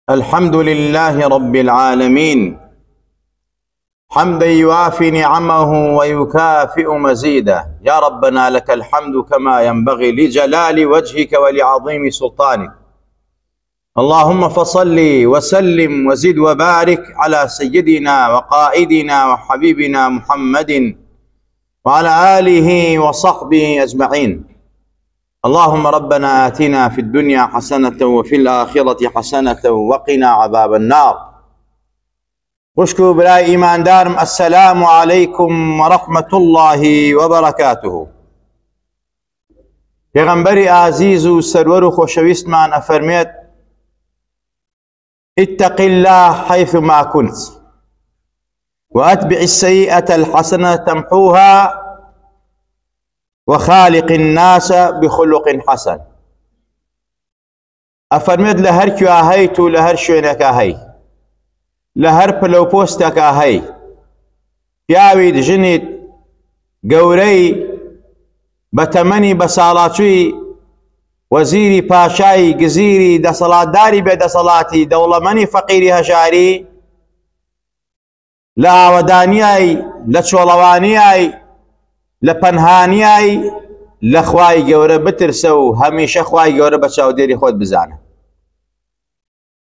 الحمد لله رب العالمين حمدا يوافي نعمه ويكافئ مزيده يا ربنا لك الحمد كما ينبغي لجلال وجهك ولعظيم سلطانك اللهم فصل وسلم وزد وبارك على سيدنا وقائدنا وحبيبنا محمد وعلى آله وصحبه أجمعين اللهم ربنا آتنا في الدنيا حسنة وفي الآخرة حسنة وقنا عذاب النار خوشک و برای ئیماندارم السلام علیکم ورحمة الله وبرکاته پێغەمبەری ئازیز و سەروەر و خۆشەویستمان ئەفەرمێت اتق الله حيث ما كنت وأتبع السيئة الحسنة تمحوها وخالق الناس بخلق حسن ئەفەرمێت لە هەر کوێ هەیت و لە هەر شوێنێکا هەی لە هەر پلە و پۆستێکا هەی پیاویت ژنیت گەورەی بە تەمەنی بە ساڵاچووی وەزیری پاشای گزیری دەسەڵاتداری بێ دەسەڵاتی دەوڵەمەنی فەقیری هەژاری لە ئاوەدانیای لە چۆڵەوانیای لە پەنهانیای لە خوای گەورە بترسە و هەمیشە خوای گەورە بە چاودێری خۆت بزانە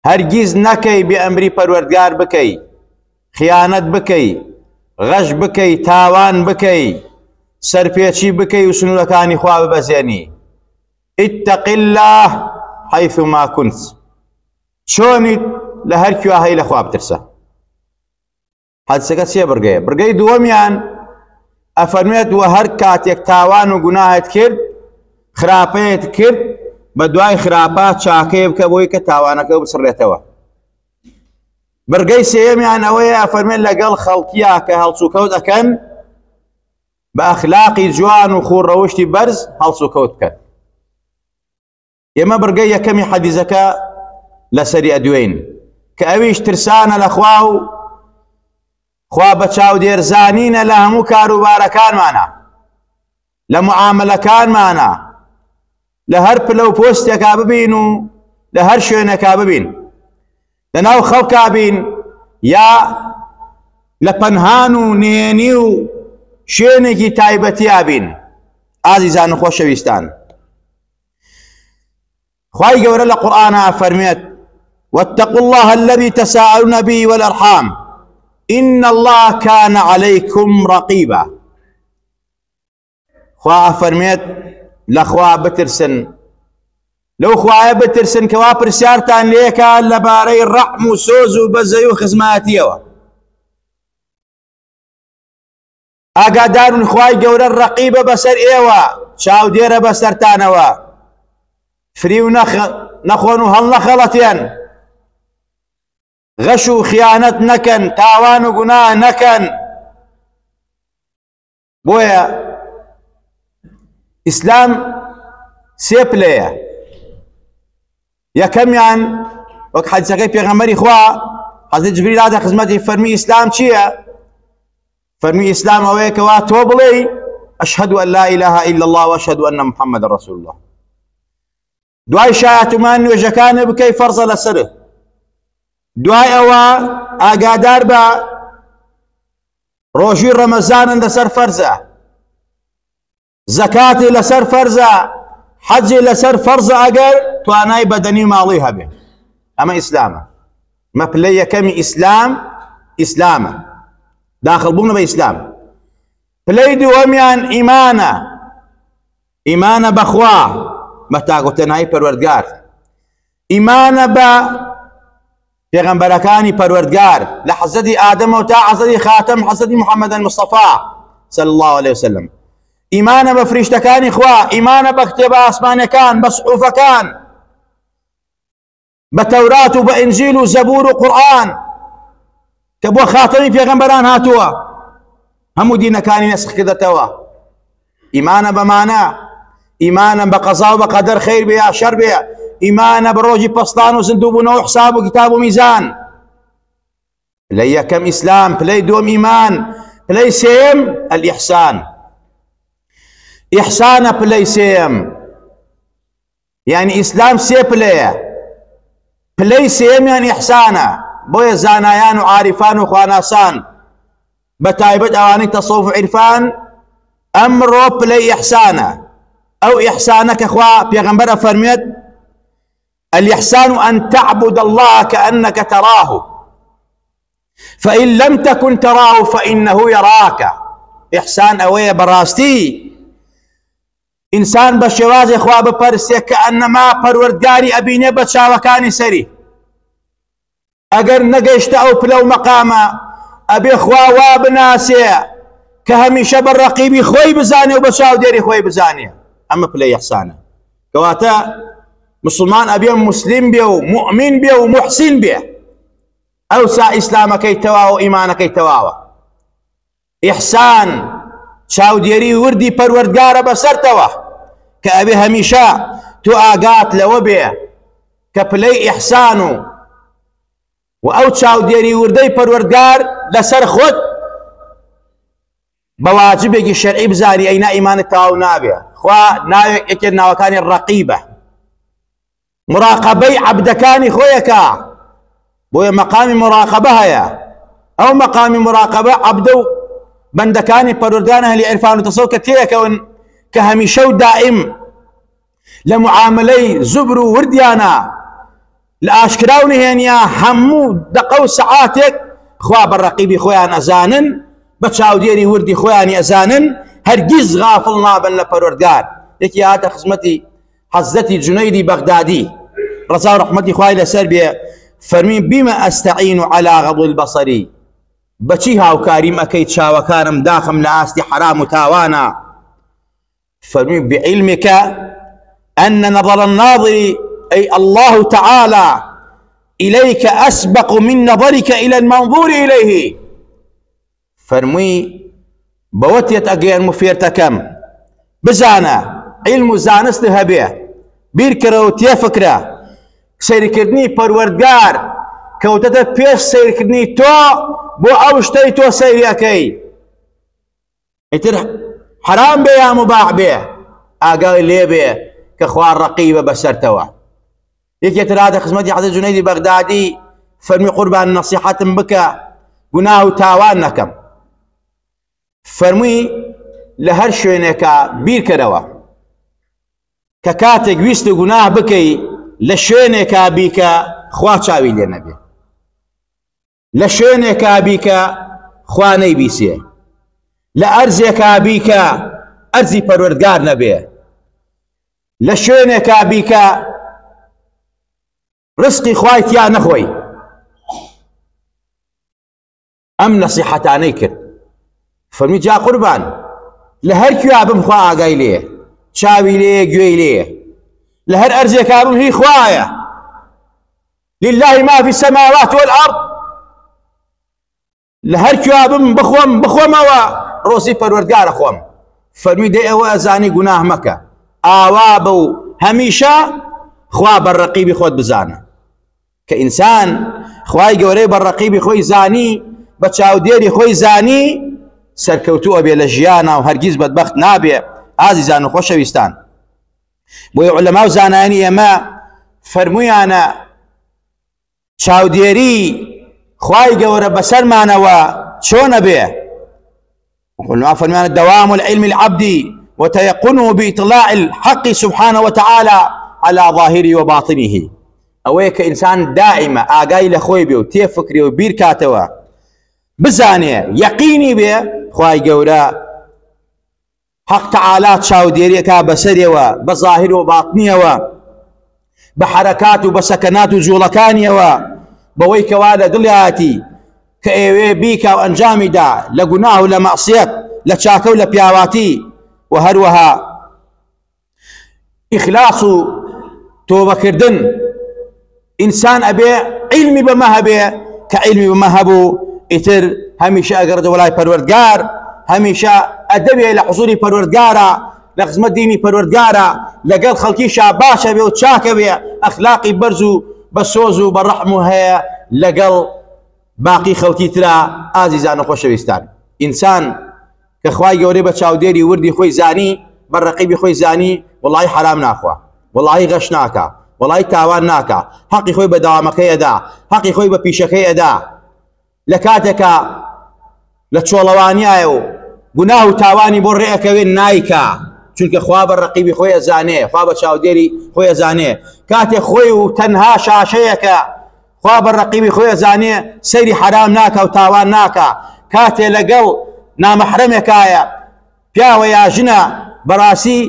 هەرگیز نەکەی بێ ئەمری پەروەردگار بکەی خیانەت بکەی غەش بکەی تاوان بکەی سەرپێچی بکەی و سنوورەکانی خوا ببەزێنی اتق الله حيث ما كنت چۆنیت لە هەر کوێ هەی لە خوا بترسە حەدیسەکە سێ بڕگەیە بڕگەی دووەمیان ئەفەرمێت وە هەر کاتێک تاوان و گوناهت کرد خراپەیەت کرد بە دوای خراپە چاکەیە بکە بۆی کە تاوانەکە بسڕێتەوە بڕگەی سێیەمیان ئەوەیە ئەفەرمێت لەگەڵ خەڵکیە کە هەڵسوکەوت ئەکەن بە ئەخلاقی جوان و خوڕەوشتی بەرز هەڵسوکەوت بکەن ئێمە بڕگەی یەکەمی حەدیزەکە لەسەری ئەدوێین کە ئەویش ترسانە لە خوا و خوا بە چاودێر زانینە لە هەموو کاروبارەکانمانە لە معاملەکانمانە لە هەر پلە و پۆستێکا ببین و لە هەر شوێنێکا ببین لە ناو خەڵکا بین یا لە پەنهان و نهێنی و شوێنێکی تایبەتیا بین ئازیزان و خۆشەویستان خوای گەورە لە قورئانا ئەفەرمێت واتقوا الله الذي تساءلون به والأرحام إن الله كان عليكم رقيبا خوا ئەفەرمێت لە خوا بترسن لەو خوایە بترسن کەوا پرسیارتان لێکا لەبارەی ڕەحم و سۆز و بەزەی و خزمەتیەوە ئاگادارن خوای گەورە ڕەقیبە بەسەر ئێوە چاودێرە بەسەرتانەوە فریو نەخۆن و هەڵنەخەڵەتێن غەش و خیانەت نەکەن تاوان و گونا نەکەن بۆیە ئیسلام سێ پلەیە یەکەمیان وەک حەدیسەکەی پێغەمبەری خوا حەزرەت جبریل هاتە خزمەتی فەرمی ئیسلام چییە فەرمی ئیسلام ئەوەیە کەوا تۆ بڵێی ئەشهەد ئەن لا ئیلاهە ئیلا الله وئەشهەد ئەن محەممەد ڕەسول الله دوای شایەتمان نوێژەکانە بکەی فەرزە لەسەرت دوای ئەوە ئاگادار بە ڕۆژی ڕەمەزانن لەسەر فەرزە زەکاتی لەسەر فەرزە حەجی لەسەر فەرزە ئەگەر توانای بەدەنی ماڵی هەبێ ئەمە ئیسلامە مە پلەی یەکەمی ئیسلام ئیسلامە داخل بوون بە ئیسلام پلەی دووەمیان ئیمانە ئیمانە بەخوا بە تاگوتەنایی پەروەردگار ئیمانە بە پێغەمبەرەکانی پەروەردگار لە حەزرەتی ئادەمەوە تا حەزرەتی خاتەم حەزرەتی محەممەد المستەفا صلی الله علیه وسلم ئیمانە بە فریشتەکانی خوا ئیمانە بە کتێبە ئاسمانەکان بە سحوفەکان بە تەورات و بە ئینجیل و زەبور و قورئان کە بۆ خاتەمی پێغەمبەران هاتووە هەموو دینەکانی نەسخ کردەتەوە ئیمانە بەمانە ئیمانە بە قەزا و بە قەدەر خەیر بێ یا شەر بێ ئیمانە بە ڕۆژی پەستان و زیندووبوونەوە حساب و کتاب و میزان پلەی یەکەم ئیسلام پلەی دووەم ئیمان پلەی سێیەم ئەلئیحسان ئیحسانە پلەی سێیەم یعنی ئیسلام سێ پلەیە. پلەی سێیەمیان ئیحسانە، بۆیە زانایان و عاریفان و خواناسان بە تایبەت ئەوانەی تەسەوف و عیرفان ئەمڕۆ پلەی ئیحسانە. ئەو ئیحسانە کە خوا پێغەمبەر ئەفەرموێت الإحسان أن تعبد الله كأنك تراه فإن لم تكن تراه فإنه يراك. إحسان ئەوەیە بەڕاستی ئینسان بە شێوازێ خوا بپەرسێ کە ئەنەما پەروەردگاری ئەبینێ بە چاوەکانی سەری. ئەگەر نەگەیشتە ئەو پلە و مەقامە ئەبێ خوا وا بناسێ کە هەمیشە بە ڕەقیبی خۆی بزانێ و بە چاودێری خۆی بزانێ. ئەمە پلەی ئیحسانە. کەواتە مسلمان ئەبێ مسلم بێ و مؤمن بێ و محسن بێ، ئەوسا ئیسلامەکەی تەواوە و ئیمانەکەی تەواوە. ئیحسان چاودێری وردی پەروەردگارە بەسەرتەوە کە ئەبێ هەمیشە تۆ ئاگات لەوە بێ کە پلەی ئیحسان و و ئەو چاودێری وردەی پەروەردگار لەسەر خۆت بە واجبێکی شەرعی بزانی، ئەینا ئیمانت تەواو نابێ. خوا ناوێک یەکێک ناوەکانی ڕەقیبە، مراقەبەی عەبدەکانی خۆیەکە، بۆیە مەقامی مراقەبە هەیە. ئەو مەقامی مراقەبە عەبدە و بەندەکانی پەروەردگار ئەهلی عیرفان و تەسەوف کە تێیەکەون کە هەمیشە و دائیم لە معاملەی زوبر و وردیانە لە ئاشکرا و نهێنیە هەموو دەقە و سەعاتێک خوا بە ڕەقیبی خۆیان ئەزانن، بە چاودێری وردی خۆیانی ئەزانن، هەرگیز غافڵ نابن لە پەروەردگار. یەکی هاتە خزمەتی حەزرەتی جونەیدی بەغدادی ڕەزا و ڕەحمەتی خوای لەسەر بێ، فەرمی بیمە ئەستەعین عەلا غەض البەصەری، بەچی هاوکاریم ئەکەی چاوەکانم داخم لە ئاستی حەرام و تاوانە؟ فەرمی بعلمك أن نظر الناظر أي الله تعالى إليك أسبق من نظرك إلى المنظور إليه. فەرمووی بەوە تێت ئەگەیەنم و فێرتەکەم، بزانە عیلم و زانست هەبێ، بیرکەرە و تێفکرە، سەیرکردنی پەروەردگار کەوتەتە پێش سەیرکردنی تۆ بۆ ئەو شتەی تۆ سەیری ئەکەی، ئیتر حەرام بێ یا مباح بێ ئاگای لێ بێ کە خوا ڕەقیبە بەسەرتەوە. یەکێ تر هاتە خزمەتی حەزرەت جونەیدی بەغدادی فەرمی قوربان نەسیحەتم بکە گوناه و تاوان نەکەم. فەرمووی لە هەر شوێنێکا بیرکەرەوە کە کاتێک ویست و گوناه بکەی لە شوێنێکا بیکە خوا چاوی لێ نەبێ، لە شوێنێکا بیکە خوا نەیبیسێ، لە ئەرزێکا بیکە ئەرزی پەروەردگار نەبێ، لە شوێنێکا بیکە ڕزقی خوای تیا نەخۆی. ئەم نەسیحەتانەی کرد. فەرمی جا قوربان لە هەر کوێ بم خوا ئاگای لێیە، چاوی لێیە، گوێی لێیە، لە هەر ئەرزێکا بم هی خوایە. لله ما في السماوات والأرض. لە هەر کوێ بم بخۆم بخۆمەوە ڕۆزی پەروەردگارە خۆم. فەرمی دەی ئەوە ئەزانی گوناه مەکە، ئاوا بە و هەمیشە خوا بە ڕەقیبی خۆت بزانە. کە ئینسان خوای گەورەی بە ڕەقیبی خۆی زانی، بە چاودێری خۆی زانی، سەرکەوتوو ئەبێ لە ژیانە و هەرگیز بەدبەخت نابێ. ئازیزان و خۆشەویستان، بۆیە عولەما و زانایانی ئێمە فەرموویانە چاودێری خوای گەورە بەسەرمانەوە چۆنە بێ؟ علماء فەرموویانە دوام العلم العبد وتيقنه بإطلاع الحق سبحانه وتعالى على ظاهره وباطنه. ئەوەیە کە ئینسان دائیمە ئاگای لە خۆی بێ و تێفکرێ و بیر کاتەوە، بزانێ یەقینی بێ خوای گەورە حەق تەعالا چاودێریەکا بەسەرێوە، بە ظاهر و باطنیەوە، بە حەرەکات و بە سەکەنات و جوڵەکانیەوە، بەوەی کەوا لە دڵیاتی کە ئێوێ بیکا و ئەنجامی دا لە گوناه و لە مەعسیەت، لە چاکە و لە پیاواتی، و هەروەها ئیخلاص و تۆبەکردن. ئینسان ئەبێ عیلمی بەمە هەبێ، کە عیلمی بەمە هەبوو ئیتر هەمیشە ئەگەڕێتەوە وەلای پەروەردگار، هەمیشە ئەدەبێ لە حزوری پەروەردگارە، لە خزمەت دینی پەروەردگارە، لەگەڵ خەڵکیشا باشە بێ و چاکە بێ، ئەخلاقی بەرز و بە سۆز و بە ڕەحم و هەیە لەگەڵ باقی خەڵکی ترا. ئازیزان و خۆشەویستان، ئینسان کە خوای گەورەی بە چاودێری وردی خۆی زانی، بە ڕەقیبی خۆی زانی، وەڵی حرام ناخوا، وەڵی غەش ناکا، وەڵای تاوان ناکا، حەقی خۆی بە دەوامەکەی ئەدا، حەقی خۆی بە پیشەکەی ئەدا. لە کاتێکا لە چۆڵەوانیایە و گوناه و تاوانی بۆ ڕێ ئەکەوێ نایکا، چونکە خوا بە ڕەقیبی خۆی ئەزانێ، خوا بە چاودێری خۆی ئەزانێ. کاتێ خۆی و تەنها شاشەیەکە، خوا بە ڕەقیبی خۆی ئەزانێ، سەیری حەرام ناکا و تاوان ناکا. کاتێ لەگەڵ نامەحرەمێکایە، پیاوە یا ژنە، بەڕاستی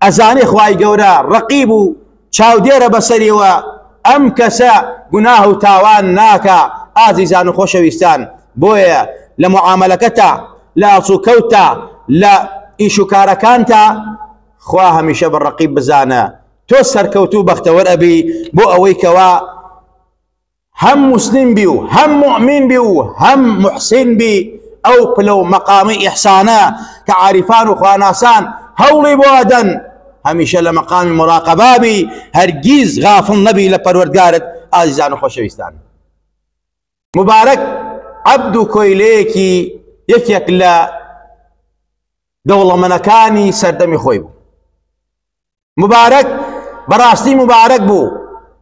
ئەزانێ خوای گەورە ڕەقیب و چاودێرە بەسەریەوە، ئەم کەسە گوناه و تاوان ناکا. ئازیزان و خۆشەویستان، بۆیە لە معامەلەکەتا، لە هەڵسوکەوتتا، لە ئیش و کارەکانتا خوا هەمیشە بە ڕەقیب بزانە، تۆ سەرکەوتوو بەختەوەر ئەبی بۆ ئەوەی کەوا هەم موسلیم بی و هەم موئمین بی و هەم موحسین بی. ئەو پلە و مەقامی ئیحسانە کە عاریفان و خواناسان هەوڵی بۆ ئەدەن، هەمیشە لە مەقامی مراقەبا بی، هەرگیز غافڵ نەبی لە پەروەردگارت. ئازیزان و خۆشەویستان، مبارەک عەبد و کۆیلەیەکی یەکێک لە دەوڵەمەنەکانی سەردەمی خۆی بوو. مبارەک بەڕاستی مبارەک بوو،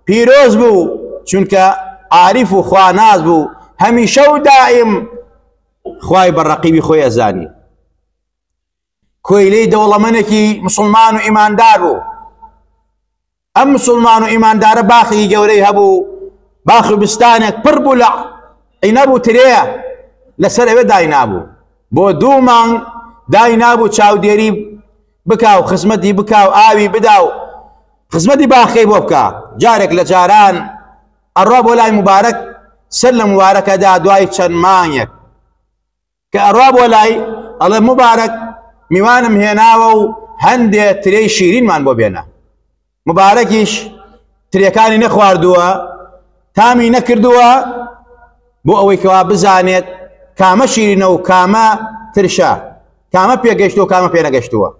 پیرۆز بوو، چونکە عاریف و خواناس بوو، هەمیشە و دائیم خوای بە ڕەقیبی خۆی ئەزانی. کۆیلەی دەوڵەمەنێکی مسلمان و ئیماندار بوو. ئەم مسلمان و ئیماندارە باخی گەورەی هەبوو، باخ و بستانێک پڕ بوو لە عینەب و ترێ، لەسەر ئەوێ داینابوو. بۆ دوو مانگ داینابوو چاودێری بکا و خزمەتی بکا و ئاوی بدا و خزمەتی باخەکەی بۆ بکا. جارێک لە جاران ئەڕوا بۆ لای مبارەک، سەر لە مبارەکەدا دوای چەند مانگێک کە ئەڕوا بۆ لای، ئەڵێ مبارەک میوانم هێناوە و هەندێ ترێی شیرینمان بۆ بێنە. مبارەکیش ترێکانی نەخواردووە، تامی نەکردووە، بۆ ئەوەی کەوا بزانێت کامە شیرینە و کامە ترشە، کامە پێگەشتووە کامە پێنەگەشتووە.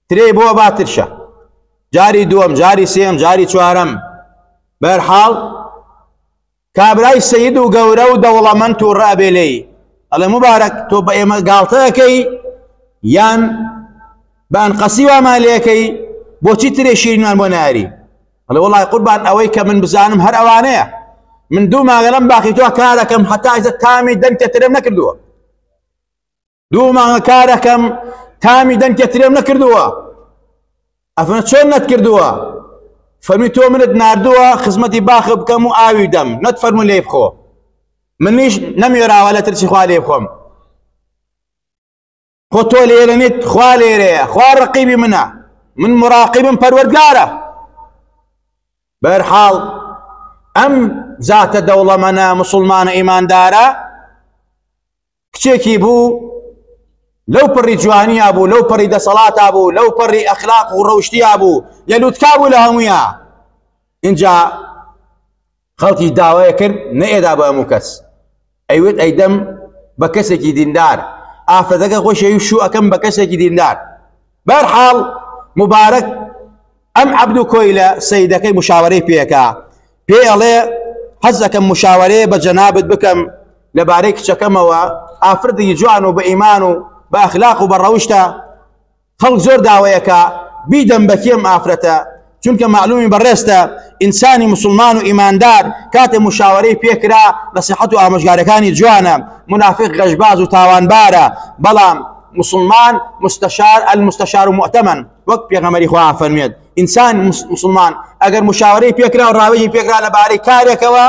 ترێی بۆ با ترشە. جاری دووەم، جاری سێم، جاری چوارەم، بەرحاڵ کابرای سەید و گەورە و دەوڵەمەند تووڕە ئەبێ لێی، ئەڵێ مبارەک تۆ بە ئێمە گاڵتە ئەکەی یان بە ئەنقەسی وامان لێکەی، بۆچی ترێ شیرینمان بۆ ناری؟ ئەڵێ وەڵای قوربان ئەوەی کە من بزانم هەر ئەوانەیە، من دوو مانگە لەم باخی تۆ کارەکەم هەتا ئێستا تامی دەنکە ترێم نەکردووە، دوو مانگە کارەکەم تامی دەنکە ترێم نەکردووە. ئەفەرموێ چۆن نەتکردووە؟ فەرمی تۆ منت ناردووە خزمەتی باخە بکەم و ئاوی دەم، نەت فەرموو لێی بخۆ، منیش نەمێراوە لە ترسی خوا لێ بخۆم. خۆ تۆ لێرە نیت، خوا لێرەیە، خوا ڕقیبی منە، من مراقبم پەروەردگارە. بەرحاڵ ئەم زاتە دەوڵەمەنە مسلمانە ئیماندارە کچێکی بوو لەو پەڕی جوانیا بوو، لەو پەڕی دەسەڵاتا بوو، لەو پەڕی ئەخلاق و ڕەوشتیا بوو، لە لوتکا بوو لە هەموویا. اینجا خەڵکی داوای کرد نەئێدا بە هەموو کەس، ئەیوت ئەیدەم بە کەسێکی دیندار، ئافرەتەکە خۆشی شوو ئەکەم بە کەسێکی دیندار. بەرحاڵ مبارەک ئەم عەبد و کۆیلە سەیدەکەی مشاوەرەی پێکا، پێی ئەڵێ حەز ئەکەم مشاوەرەیە بە جەنابت بکەم لەبارەی کچەکەمەوە، ئافرەتێکی جوان و بە ئیمان و بە ئەخلاق و بە ڕەوشتە، خەڵک زۆر داوەیەکە بیدەم بە کێم ئافرەتە، چونکە معلومی بەڕێزتە ئینسانی مسلمان و ئیماندار کاتێ مشاوەرەی پێکرا نەسیحەت و ئامۆژگارەکانی جوانە، منافق غەشباز و تاوانبارە، بەڵام مسلمان مستشار المستشار مؤتمن، وەک پێغەمبەری خوا فەرمێت ئینسان مسلمان ئەگەر مشاوەرەی پێکرا و ڕاوێژی پێکرا لەبارەی کارێکەوە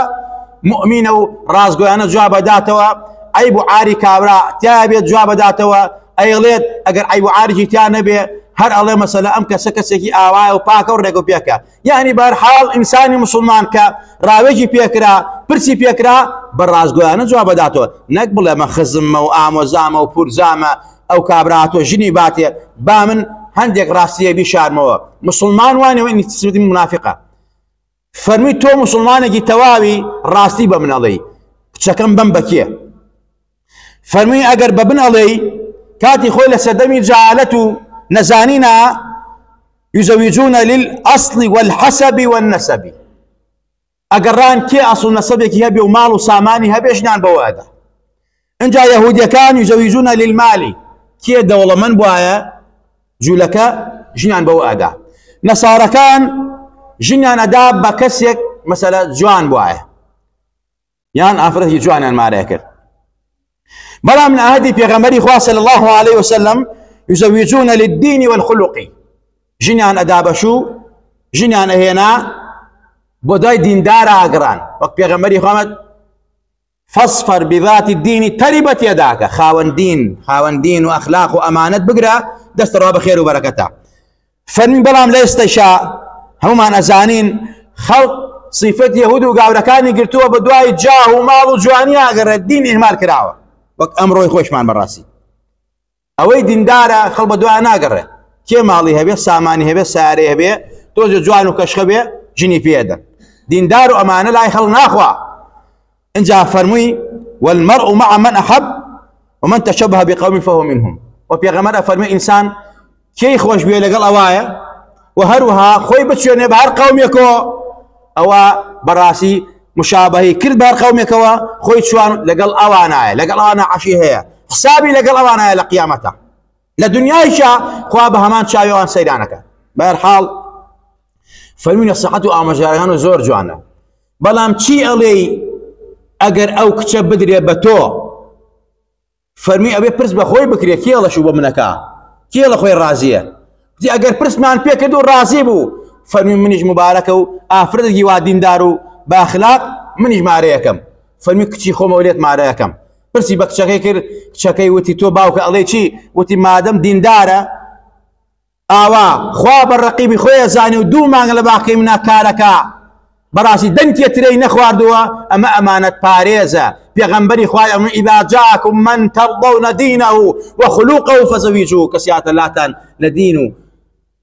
مؤمینە و ڕاستگۆیانە جواب ئەداتەوە، عەیب و عاری کابرا تیا بێت جواب ئەداتەوە، ئەیڵێت ئەگەر عەیب و عاریشی تیا نەبێ هەر ئەڵێ مەسەلە ئەم کەسە کەسێکی ئاوایە و پاکە و ڕێک و پێکە. یعنی بەرحاڵ ئینسانی مسلمان کە ڕاوێژی پێکرا پرسی پێکرا بە ڕاستگۆیانە جواب ئەداتەوە، نەک بڵێ مە خزممە و ئامۆزامە و پورزامە ئەو کابرا تۆ ژنی باتێ با من هەندێک ڕاستیە بیشارمەوە. مسلمان وانێ و ئینسانی منافقە. فەرمی تۆ مسلمانێکی تەواوی ڕاستی بە من ئەڵێی کچەکەم بەم بەکێ؟ فەرمی ئەگەر بە بن ئەڵێی کاتی خۆی لە سەردەمی جەهالەت و نەزانینا یزەویجون للأصل والحسب والنسب، ئەگەڕان کێ ئەسڵ و نەسەبێکی هەبێ و ماڵ و سامانی هەبێ ژنان بەوە ئەدا. ئینجا یەهودیەکان یزەویجون للمالی، کێ دەوڵەمەند بوایە جوولەکە ژنان بەوە ئەدا. نەسارەکان ژنیان ئەدا بە کەسێک مەسەلە جوان بوایە یان ئافرەتی جوانیان مارەیە کرد. بەڵام لە عهدی پێغەمبەری خوا صلی الله علیه وسلم یزوجون للدین والخلق، ژنیان ئەدا بەشوو، ژنیان ئەهێنا بۆ دوای دیندارە ئاگران. وەک پێغەمبەری خوا فەصفەر بذات الدین تەریبەت یەداکە، خاوەن دین، خاوەن دین و ئەخلاق و ئەمانەت بگرە، دەستە ڕوا بە خێر و بەرەکەتە. فەرمی بەڵام لە ئێستەشا هەمومان ئەزانین خەڵک صفەت یەهود و گاورەکانی گرتووە، بە دوای جاه و ماڵ و جوانی ئاگەڕێت، دین ئیهمال کراوە. وەک ئەمڕۆی خۆشمان بەڕاستی ئەوەی دیندارە خەڵ بە دوای ناگەڕێ، کێ ماڵی هەبێ، سامانی هەبێ، سارەی هەبێ، تۆزێ جوان و کەشخە بێ، ژنی پێدەن. دیندار و ئەمانە لای خەڵک ناخوا. اینجا فەرمووی والمرء مع من أحب ومن تشبه بقوم فهو منهم. و پێغەمبەر ئەفەرموێ ئینسان کێی خۆش بوێ لەگەڵ ئەوایە و هەروەها خۆی بچوێنێ بە هەر قەومێکەوە، ئەوە بەڕاستی مشابهی کرد بە هەر قەومێکەوە، خۆی چوان لەگەڵ ئەوانایە، لەگەڵ ئەوانە عەشی هەیە، حسابی لەگەڵ ئەوانایە لە قیامەتە. لە دنیایشا خوا بە هەمان چاوی ئەوان سەیرانەکە. بەهەرحاڵ فەرمووی نەسیحەت و ئامۆژگاریەکان زۆر جوانە، بەڵام چی ئەڵێی ئەگەر ئەو کچە بدرێ بە تۆ؟ فەرمی ئەبێ پرس بە خۆی بکرێ، کێ ڵەشوو بە منەکە، کێ لە خۆی ڕازیە؟ وتی ئەگەر پرسمان پێکرد و ڕازی بوو، فەرمی منیش مبارەکە و ئافرەتێکی وا دیندار و بە ئەخلاق منیش مارەیەکەم. فەرمی کچی خۆمەوە لێت مارەیەکەم. پرسی بە کچەکەی کرد، کچەکەی وتی تۆ باوکە ئەڵێ چی؟ وتی مادەم دیندارە ئاوا خوا بە ڕەقیبی خۆی ئەزانێ و دوو مانگ لە باخەکەی منا کارەکە بەڕاستی دەنکێ ترەی نەخواردووە، ئەمە ئەمانەت پارێزە. پێغەمبەری خوای ئەمە ئیذا جاءکم من ترضون دینه وخلقه فزوجوه، کەسیاتە لاتان لە دین و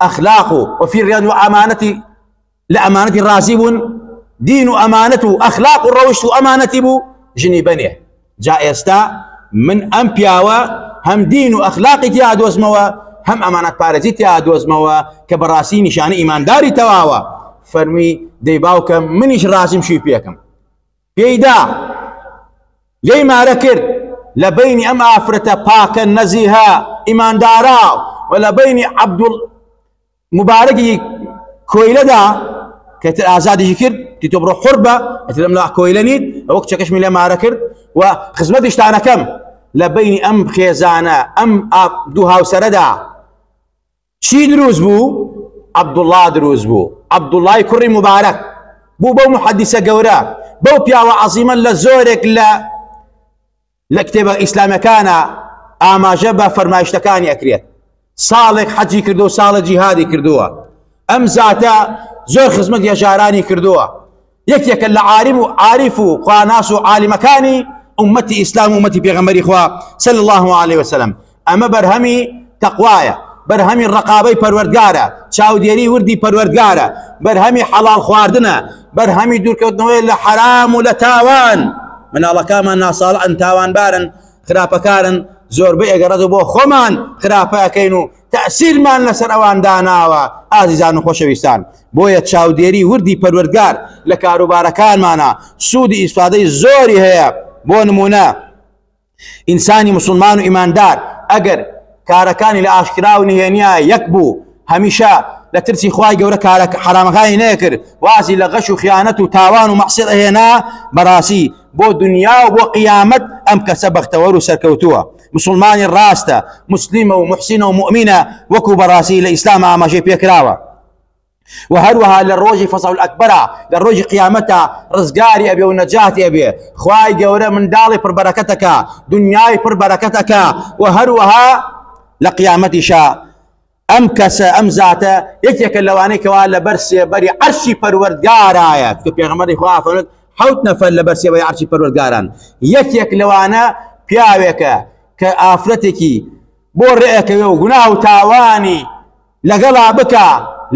ئەخلاق و وفی ڕیان و ئەمانەتی لە ئەمانەتی ڕازی بوون، دین و ئەمانەت و ئەخلاق و ڕەوشت و ئەمانەتی بوو، ژنی بەنێ. جا ئێستا من ئەم پیاوە هەم دین و ئەخلاقی تیا دۆزمەوە، هەم ئەمانەت پارێزی تیا دۆزمەوە کە بەڕاستی نیشانە ئیمانداری تەواوە. فەرمی دەی باوکە منیش ڕازیم شوی پێکەم. پێیدا لێی مارە کرد لە بینی ئەم ئافرەتە پاکە نەزیهە ئیماندارا و لە بینی عەبدوڵ مبارەکی کۆیلەدا کە تر ئازادیشی کرد، تی تۆ بڕۆ حور بە، ئەتر ئەم لا کۆیلە نیت، ئەوە کچەکەشمی لێ مارە کرد و خزمەتیشتانەکەم. لە بینی ئەم خێزانە ئەم دوو هاوسەرەدا چی دروست بوو؟ عەبدوڵڵا دروست بوو. عەبدوڵڵای کوڕی مبارەک بوو بەو محەدیسە گەورە، بەو پیاوە عەزیمە لە زۆرێک لە کتێبە ئیسلامەکانە ئاماژە بە فەرمایشتەکانی ئەکرێت. ساڵێک حەجی کردو، ساڵە جیهادی کردووە. ئەم زاتە زۆر خزمەت هەژارانی کردووە، یەکێکە لە عالم و عارف و خواناس و عالمەکانی ئومەتی ئیسلام و ئومەتی پێغەمبەری خوا صلی الله علیه وسلم. ئەمە بەرهەمی تەقوایە، بەرهەمی ڕقابەی پەروەردگارە، چاودێری وردی پەروەردگارە، بەرهەمی حەڵاڵ خواردنە، بەرهەمی دوورکەوتنەوەی لە حەرام و لە تاوان. مناڵەکانمان ناساڵعن، تاوانبارن، خراپەکارن، زۆربەی ئەگەڕێتەوە بۆ خۆمان خراپە ئەکەین و تەئسیرمان لەسەر ئەوان داناوە. ئازیزان و خۆشەویستان، بۆیە چاودێری وردی پەروەردگار لە کاروبارەکانمانە سوودی ئیسفادەی زۆری هەیە. بۆ نمونە ئینسانی مسلمان و ئیماندار ئەگەر کارەکانی لە ئاشکرا و نهێنیا یەک بوو، هەمیشە لە ترسی خوای گەورە کارە حرامەکانی نەکرد، وازی لە غەش و خیانەت و تاوان و مەعسیەت ئەهێنا، بەڕاستی بۆ دنیا و بۆ قیامەت ئەم کەسە بەختەوەر و سەرکەوتووە. مسلمانی ڕاستە، مسلمە و محسینە و مؤمنە، وەکو بەڕاستی لە ئیسلام ئاماژەی پێکراوە. و هەروەها لە ڕۆژی فەزع ئەکبەرا، لە ڕۆژی قیامەتە ڕزگاری ئەبێ و نەجاتی ئەبێ. خوای گەورە منداڵی پڕبەرەکەتەکە، دنیای پڕبەرەکەتەکە، و هەروەها لە قیامەتیشا ئەم کەسە ئەم زاتە یەکێکە لەوانەی کەوا لەبەر سێبەری عەرشی پەروەردگارایە. کە پێغەمبەری خوا فەرمووی حەوت نەفەر لەبەر سێبەری عەرشی پەروەردگاران، یەکێک لەوانە پیاوێکە کە ئافرەتێکی بۆ ڕێئەکەوێ و گوناه و تاوانی لەگەڵا بکە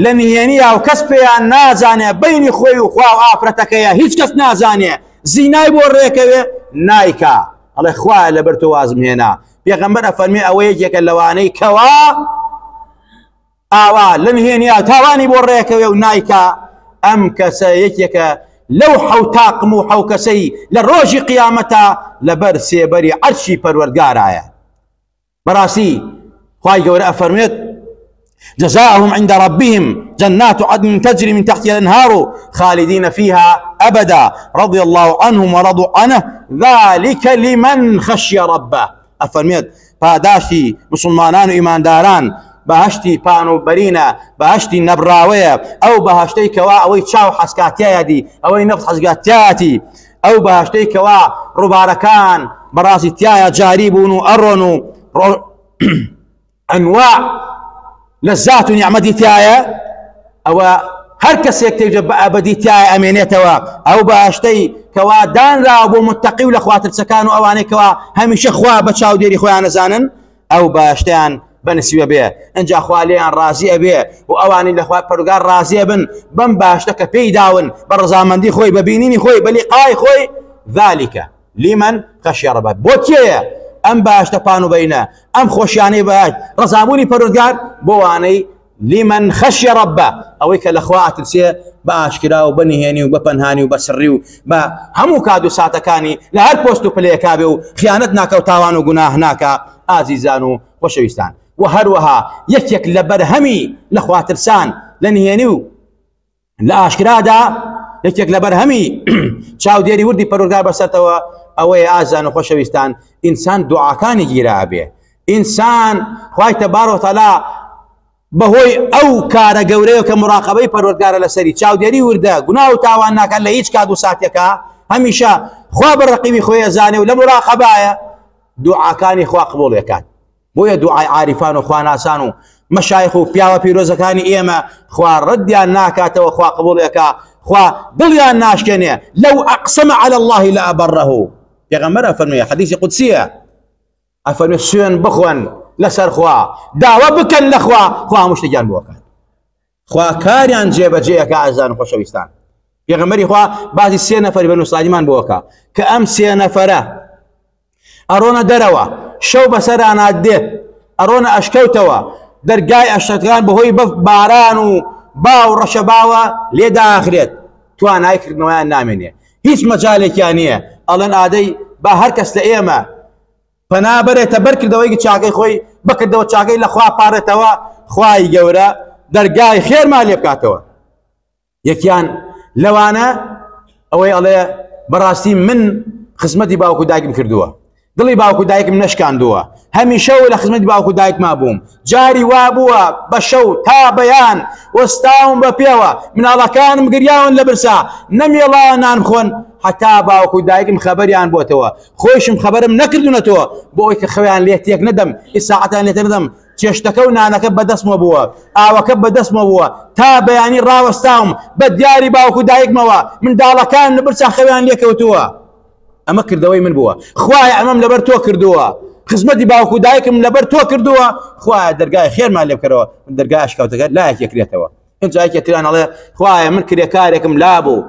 لە نهێنییا و کەس پێیان نازانێ، بینی خۆی و خوا و ئافرەتەکەیە، هیچ کەس نازانێ، زینای بۆ ڕێکەوێ نایکا، ئەڵێ خوایە لەبەر تۆ وازم هێنا. پێغەمبەر ئەفەرمێ ئەوە یەکێکە لەوانەی کەوا ئاوا لە نهێنیا تاوانی بۆ ڕێکەوێ و نایکا. ئەم کەسە یەکێکە لەو حەو تاقم و حەو کەسەی لە ڕۆژی قیامەتا لەبەر سێبەری عەرشی پەروەردگارایە. بەڕاستی خوای گەورە ئەفەرموێت. جزاؤهم عند ربهم جنات عدن تجري من تحتها الأنهار خالدين فيها أبدا رضي الله عنهم ورضوا عنه ذلك لمن خشي ربه. ئەفەرمێت پاداشتی مسلمانان و ئیمانداران بەهشتی پان و بەرینە، بەهشتی نەبراوەیە، ئەو بەهشتەی کەوا ئەوەی چاو حەسکاتیایەتی، ئەوەی نەفس حەزگاتیایەتی، ئەو بەهشتەی کەوا ڕووبارەکان بەڕاستی تایە جاری بوون و ئەڕۆن و ئەنواع لەزات و نیعمەتی تایە، ئەوە هەر کەسێک تێکجە بە ئەبەدی تایە ئەمێنێتەوە. ئەو بەهشتەی کەوا دانراوە بۆ متەقی و لە خواترسەکان و ئەوانەی کەوا هەمیشە خوا بە چاودێری خۆیان نەزانن، ئەو بەهشتیان بەنسیوە بێ، ئەنجا خوا لێیان ڕازی ئەبێ و ئەوانەی لە خوا پەروەردگار ڕازی ئەبن بەم بەهشتە کە پێی داون بە ڕەزامەندی خۆی، بە بینینی خۆی، بە لیقای خۆی. ذلك لمن خشي ربه. بۆ کێیە ئەم بەهشتە پان و بەینە، ئەم خۆشیانەی بەهشت، ڕەزابوونی پەروەردگار؟ بۆ وانەی لمن خشي ربه، ئەوەی کە لە خوا ئەترسێ بە ئاشکرا و بە نهێنی و بە پەنهانی و بە سڕی و بە هەموو کات و ساتەکانی لە هەر پۆست و پلەیەکا بێ و خیانەت ناکە و تاوان و گوناه ناکە. ئازیزان و خۆشەویستان، و هەروەها یەکێک لە بەرهەمی لە خواترسان لە نهێنی و لە ئاشکرادا، یەکێک لە بەرهەمی چاودێری وردی پەروەردگار بەسەرتەوە ئەوەیە ئازان و خۆشەویستان، ئینسان دوعاکانی گیرا بێ. ئینسان خوای تەبارک وتعالی بەهۆی ئەو کارە گەورەیە کە مراقبەی پەروەردگارە لەسەری، چاودێری وردە، گوناه و تاوان ناکات لە هیچ کات و ساتێکا، هەمیشە خوا بە ڕەقیبی خۆی ئەزانێ و لە مراقبایە، دوعاکانی خوا قبوڵ ئەکات. بۆیە دوعای عاریفان و خواناسان و مەشایخ و پیاوە پیرۆزەکانی ئێمە خوا ڕەدیان ناکاتەوە، خوا قبوڵ ئەکا، خوا دڵیان ناشکێنێ. لەو ئەقسەمە عەلە الله لەئەبەڕەه. پێغەمبەر ئەفەرموێ، حەدیثی قودسیە، ئەفەرموێ سوێن بخۆن لەسەر خوا، داوا بکەن لە خوا، خوا هەموو شتێکیان بۆ ئەکات. خوا کاریان جێبەجێ ئەکا. ئازیزان و خۆشەویستان، پێغەمبەری خوا باسی سێ نەفەری بە نووسانیمان بۆ ئەکا کە ئەم سێ نەفەرە ئەڕۆنە دەرەوە، شەو بەسەرانات دێت، ئەڕۆنە ئەشکەوتەوە، دەرگای ئەشکەوتەکان بەهۆی بەف باران و با و ڕەشەباوە لێ داخرێت، توانای کردنەوەیان نامێنێ، هیچ مەجالێکیان نییە. ئەڵێن ئادەی با هەر کەس لە ئێمە پەنا بەرێتە بەرکردەوەی چاکەی خۆی، بکردەوە چاکەی لە خوا پارێتەوە، خوای گەورە دەرگای خێرمان لێ بکاتەوە. یەکیان لەوانە ئەوەی ئەڵێ بەڕاستی من خزمەتی باوک و دایکم کردووە، دڵی باوک و دایکم نەشکاندووە، هەمیشە و لە خزمەتی باوک و دایکما بووم، جاری وا بووە بە شەو تا بەیان وەستاوم بە پێوە، مناڵەکانم گریاون لە برسا، نەمێڵاوە نان بخۆن هەتا باوک و دایکم خەبەریان بۆتەوە، خۆیشم خەبەرم نەکردونەتەوە بۆ ئەوەی کە خەویان لێ تێک نەدەم، ئیساعەتیان لێ تێک نەدەم، چێشتەکە و نانەکە بەدەستمەوە بووە، ئاوەکە بەدەستمەوە بووە، تا بەیانی ڕاوەستاوم بە دیاری باوک و دایکمەوە، منداڵەکان لە برسا خەویان لێکەوتووە. ئەمە کردەوەی من بووە، خوایە ئەمەم لەبەر تۆ کردووە، خزمەتی باوک و دایکم لەبەر تۆ کردووە، خوایە دەرگای خێرمان لێ بکەرەوە، دەرگای ئەشکەوتەکە لایەک یەکرێتەوە. ئینجا یەکێ تریان ئەڵێ خوایە من کرێکارێکم لابوو،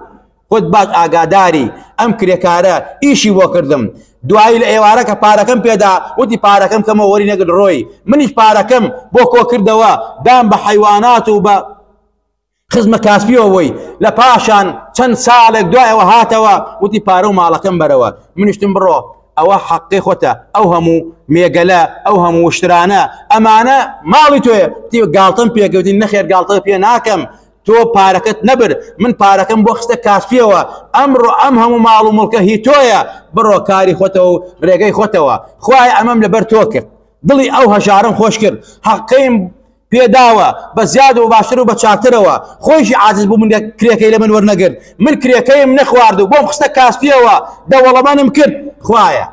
خۆت باش ئاگاداری ئەم کرێکارە ئیشی بۆ کردم، دوایی لە ئێوارە کە پارەکەم پێدا وتی پارەکەم کەمەوە وەری نەگرت ڕۆی، منیش پارەکەم بۆ کۆ کردەوە دام بە حەیوانات و بە خزمە کاسپیەوە بۆی، لە پاشان چەند ساڵێک دوایەوە هاتەوە وتی پارە و ماڵەکەم بەرەوە، منیشتم بڕۆ ئەوە حەقی خۆتە، ئەو هەموو مێگەلە، ئەو هەموو وشترانە، ئەمانە ماڵی تۆیە. وتی گاڵتەم پێکەوتی، نەخێر گاڵتە پێ ناکەم، تۆ پارەکەت نەبرد، من پارەکەم بۆ خستە کاسپیەوە، ئەمڕۆ ئەم هەموو ماڵ و مڵکە هی تۆیە، بڕۆ کاری خۆتەوە و ڕێگەی خۆتەوە. خوایە ئەمەم لەبەر تۆ کرد، دڵی ئەو هەژارم خۆش کرد، حەقیم پێداوە بە زیاد و باشتر و بە چاکترەوە، خۆیشی عاجز بوو من کرێکەی لە من وەرنەگرت، من کرێکەیم نەخوارد و بۆم خستە کاسپیەوە، دەوڵەمەنم کرد. خوایە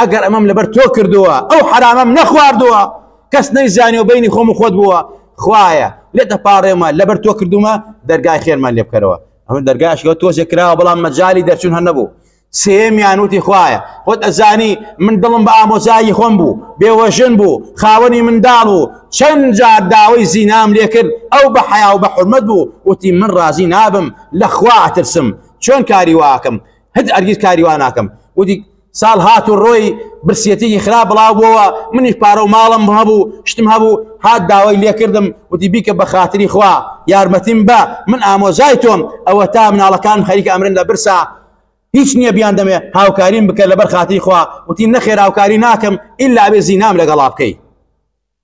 ئەگەر ئەمەم لەبەر تۆ کردووە، ئەو حەرامەم نەخواردووە، کەس نەیزانی و بینی خۆم و خۆت بووە، خوایە لێتە پاڕێمە لەبەر تۆ کردومە، دەرگای خێرمان لێ بکەرەوە. ئەمە دەرگاشەوە تۆزێک کراوە بەڵام مەجالی دەرچوون هەر نەبوو. سێمیان وتی خوایە خۆت ئەزانی من دڵم بە ئامۆزایی خۆم بوو، بێوەژن بوو، خاوەنی منداڵ بوو، چەند جار داوای زینام لێ کرد، ئەو بە حەیا و بە حورمەت بوو، وتی من ڕازی نابم، لە خوا ئەترسم، چۆن کاری واکەم، هەچ هەرگیز کاری وا ناکەم. وتی ساڵ هات و ڕۆی برسیەتێکی خراپ بڵاو بووەوە، منیش پارە و ماڵم هەبوو، شتم هەبوو، هات داوای لێکردم، وتی بیکە بە خاتری خوا، یارمەتیم بە، من ئامۆزای تۆم، ئەوە تا مناڵەکانم خەریکە ئەمرن لە برسا، هیچ نییە بیان دەمێ، هاوکاریم بکە لەبەر خاتری خوا. وتی نەخێر هاوکاری ناکەم ئیلا ئەبێ زینام لەگەڵا بکەی.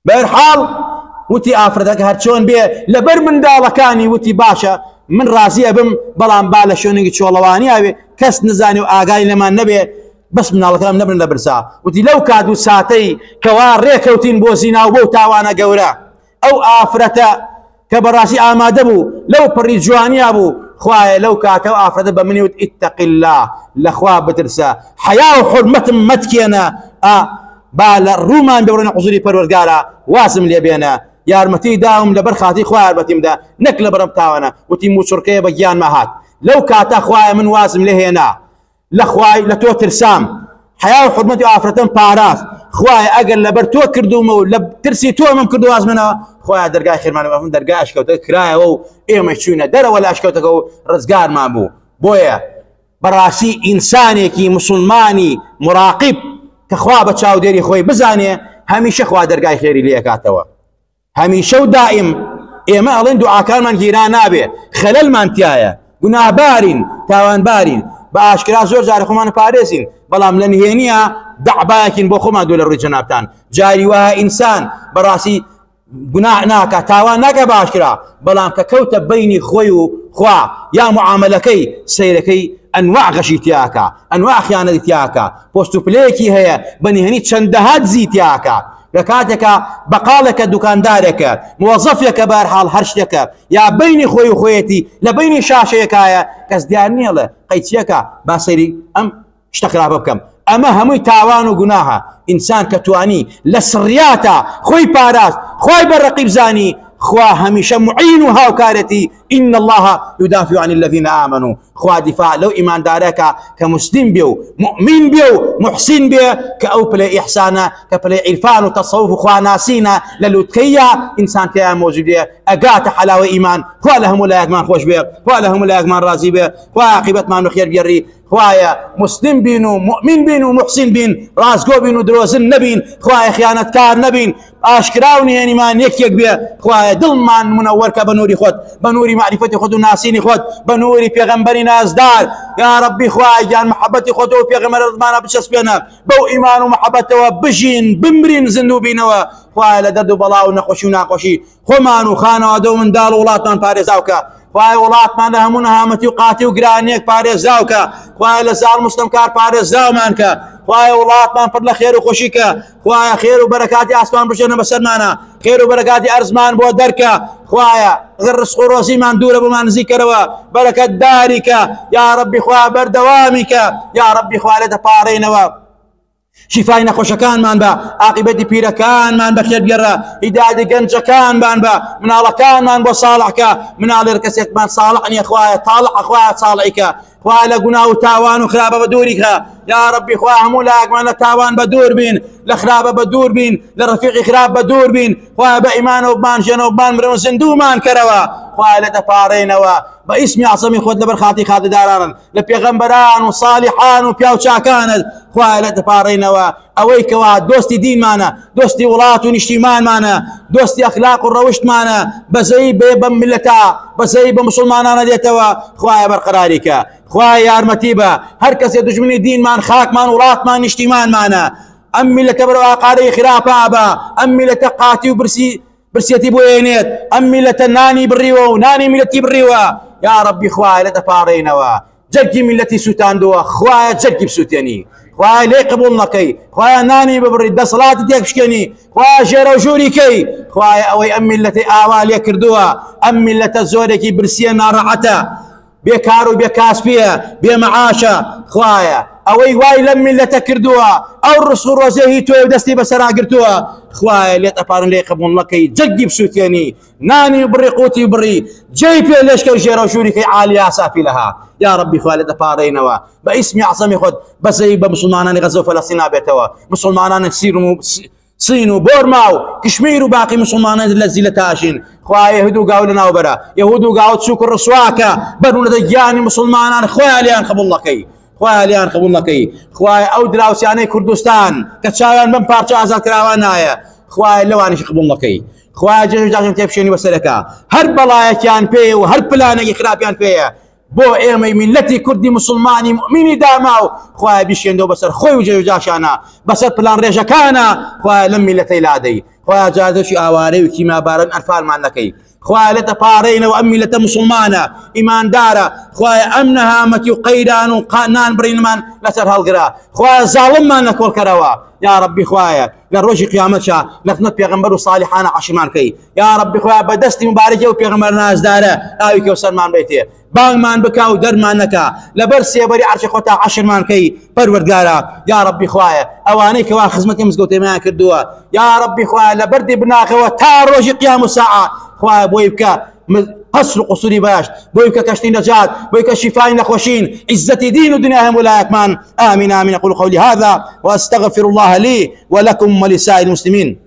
بەهەرحاڵ وتی ئافرەتەکە هەرچۆن بێ لەبەر منداڵەکانی وتی باشە من ڕازی ئەبم بەڵام با لە شوێنێکی چۆڵەوانی ئاوێ کەس نزانێ و ئاگای لەمان نەبێ بەس مناڵەکانم نەبن لە برسا. وتی لەو کات و ساتەی کەوا ڕێکەوتین بۆ زینا و بەو تاوانە گەورە ئەو ئافرەتە کە بەڕاستی ئامادە بوو لەو پڕی جوانیا بوو خوایە لەو کاتە و ئافرەتە بە منی وت اتق الله لە خوا بترسە حەیا و حورمەتم مەتکێنە ئا با لە ڕوومان ببڕێنە حوزوری پەروەردگارا وازم لێ بێنە یارمەتی داوم لەبەر خاتری خوا یارمەتیم دا نەک لەبەرم تاوانە وتی موچڕکەیە بە گیانما هات لەو کاتە خوایە من وازم لێ هێنا لە خوای لە تۆ ترسام حیا و حرمەتی ئافرەتم پاراست خوایە ئەگەر لەبەر تۆ کردومە و لە ترسی تۆ من کردو وازمنەوە خوایە دەرگای خێرمان بەفم دەرگای ئەشکەوتە کرایەوە و ئێمە چوینە دەرەوە لە ئەشکەوتەکە و ڕزگارمان بوو بۆیە بەڕاستی ئینسانێکی مسلمانی مراقب کە خوا بە چاودێری خۆی بزانێ هەمیشە خوا دەرگای خێری لێکاتەوە هەمیشە و دائیم ئێمە ئەڵێن دوعاکانمان گیرا نابێ خەلەلمان تایە گوناهبارین تاوانبارین بە ئاشکرا زۆر جارە خۆمان پارێزین بەڵام لە نهێنیە دەعبایەکین بۆ خۆمان دوو لە ڕووی جەنابتان جاری وایە ئینسان بەڕاستی گوناه ناکە تاوان ناکە باشکرا بەڵام کە کەوتە بینی خۆی و خوا یا معاملەکەی سیرەکەی ئەنواع غەشی تیاکە ئەنواع خیانەتی تیاکە پۆست و پلەیەکی هەیە بە نهێنی چەندەها دزی تیاکە لە کاتێکا بەقاڵێکە دوکاندارێکە موەزەفێکە بەهەرحاڵ هەر شتێکە یا بینی خۆی و خۆیەتی لە بینی شاشەیەکایە کەس دیار نییەڵێ قەیچیەکە با سەیری ئەم شتە خراپە بکەم ئەمە هەمووی تاوان و گوناهە ئینسان کە توانی لە سڕیاتە خۆی پاراست خۆی بە ڕقیب زانی خوا هەمیشە معین و هاوکارەتی إن الله يدافع عن الذين آمنوا خوا دیفاع لەو ئیماندارەکە کە مسلم بێ و مؤمن بێ و محسن بێ کە ئەو پلەی ئیحسانە کە پلەی عیرفان و تەسەوف و خواناسینە لە لوتکەیە ئینسان تێیان مۆجود بێ ئەگاتە حەلاوە ئیمان خوا لە هەموو لایەکمان خۆش بێ خوا لە هەموو لایەکمان ڕازی بێ خوا عاقبەتمان بەخێر بگێڕی خوایە مسلم بین و مؤمن بین و محسن بین ڕاستگۆ بین و درۆزن نەبین خوایە خیانەتکار نەبین ئاشکرا و نهێنیمان یەکێک بێ خوایە دڵمان منەوەرکە بە نوری خۆت بە نوری معریفەتی خۆت و ناسینی خۆت بە نوری پێغەمبەری نازدار یا ربی خوایە گیان محەبەتی خۆت و پێغەمبەر ڕزمانە بچەسپێنە بەو ئیمان و محەبەتەوە بژین بمرین زیندوو بینەوە خوایە لە دەرد و بەڵا و نەخۆشی و ناخۆشی خۆمان و خانەوادە و منداڵ و وڵاتمان پارێزاوکە خوایە وڵاتمان لە هەموو نەهامەتی و قاتی و گرانیەک پارێزراوکە خوایە لە زاڵم و ستەمکار پارێزراومان کە خوایە وڵاتمان پڕ لە خێر و خۆشی کە خوایە خێر و بەرەکاتی ئاسمان بژێنە بەسەرمانە خێر و بەرەکاتی ئەرزمان بۆ دەرکە خوایە ئەگەر ڕزق و ڕۆزیمان دوورە بۆمان نزیکەرەوە بەرەکەتداری کە یا ڕەبی خوا بەردەوامی کە یا ڕەبی خوا لێ دەپاڕێینەوە شیفای نەخۆشەکانمان بە عاقبەتی پیرەکانمان بەخێر بگەڕە هیدایەتی گەنجەکانمان بە مناڵەکانمان بۆ ساڵحکە مناڵێ کەسێکمان ساڵح نییە خوایە تاڵح خوایە ساڵحیکە خوا لە گوناه و تاوان و خراپە بە دووری کە یا ربی خوا هەموو لایەکمان لە تاوان بە دوور بین لە خراپە بە دوور بین لە ڕەفیقی خراپ بە دوور بین خوا بە ئیمان و بمان ژێنە و بمان مرن و زیندوومان کەرەوە خوا لە دەپارێنەوە بە ئیسمی عەزەمی خۆت لەبەر خاتی خاتدارانن لە پێغەمبەران و صالحان و پیاوچاکانت خوایە لە دەپاڕێینەوە ئەوەی کەوا دۆستی دینمانە دۆستی وڵات و نیشتیمانمانە دۆستی ئەخلاق و ڕەوشتمانە بەزەی بێ بەم میللەتە بەزەی بە مسلمانانە دێتەوە خوایە بەرقەراری کە خوایە یارمەتی بە هەر کەسێ دوژمنی دینمان خاکمان وڵاتمان نیشتیمانمانە ئەم میللەتە بەرەو ئاقارەی خراپە بە ئەم میللەتە قاتی و برسی برسێتی بۆ ێنێت ئەم میلەتە نانی بڕیوە و نانی میلەتی بڕیوە یا ڕەبی خوایە لە دەپاڕێینەوە جەرگی میلەتی سووتاندووە خوایە جەرگی بسووتێنی خوایە لێ قبول نەکەی خوایە نانی ببڕی دەسەڵاتی تێک بشکێنی خوایە ژێرە و ژووری کەی خوایە ئەوەی ئەم میلەتی ئاوا لێ کردووە ئەم میلەتە زۆرێکی برسیە ناڕەحەتە بێ کار و بێ کاسپیە بێ مەعاشە خوایە ئەوەی وای لەم میلەتە کردووە ئەو ڕسق و ڕۆزێ هی تۆی و دەستی بەسەرا گرتووە خوایە لێت ئەپارن لێ قبوڵ نەکەی جەرگی بسووتێنی نانی بڕی قوتی بڕی جێی پێ لێشکە و ژێرە و ژووریکەی عالیا سافیلەها یا ڕەبی خوا لێت ئەپارێینەوە بە ئیسمی عەزەمی خۆت بەزەیی بە مسلمانانی غەزە و فەلەستین نابێتەوە مسلمانانی سیر و سین و بۆرما و کشمیر و باقی مسلمانان لە زیلە تاشین خوا یەهود و گاو لەناو بەرە یەهود و گاو چوک و ڕسواکە بەرونەتە گیانی مسلمانان خۆیان لێیان قبوڵ نەکەی خۆیان لێیان قبوڵ نەکەی خوایە ئەو دراوسیانەی کوردستان کە چاویان بەم پارچە ئازادکراوە نایە خوایە لەوانیش قبوڵ نەکەی خوایە جێژ داژن تێبشێنی بەسەرەکە هەر بەڵایەکیان پێیە و هەر پلانێکی خراپیان پێیە. بۆ ئێمەی میللەتی کوردی موسڵمانی موئمینی داماو خوایە بیشێنەوە بەسەر خۆی و جێوجاشانە بەسەر پلانڕێژەکانە خوایە لەم میللەتەی لادەی خوایە جادەشی ئاوارەی و کیمیاباران ئەنفالمان نەکەی خوایە لێتە پاڕێینەوە ئەم میللەتە موسڵمانە ئیماندارە خوایە ئەم نەهامەتی و قەیران و نان بڕینمان لەسەر هەڵگرە خوایە زاڵممان نەکۆڵکەرەوە یا ربی خوایە لە ڕۆژی قیامەتشا لە خزمەت پێغەمبەر و صالحانە عەشرمان کەی یا ربی خوایە بە دەستی مبارەکی ئەو پێغەمبەر نازدارە ئاوی کەوسەرمان بەیتێ بانگمان بکا و دەرمان نەکا لەبەر سێبەری عەرشی خۆتا عەشرمان کەی پەروەردگارا یا ربی خوایە ئەوانەی کەوا خزمەتی مزگەوتێمیان کردووە یا ربی خوایە لە بەردی بناخەوە تا ڕۆژی قیام و ساعە خوایە بۆی بکە قصر و قصوری باش بۆی بکە کەشتی نەجات بۆی کە شیفای نەخۆشین عزەتی دین و دنیا هەموو لایەکمان آمین آمین أقول قولي هذا وأستغفر الله لي ولكم ولسائر المسلمين.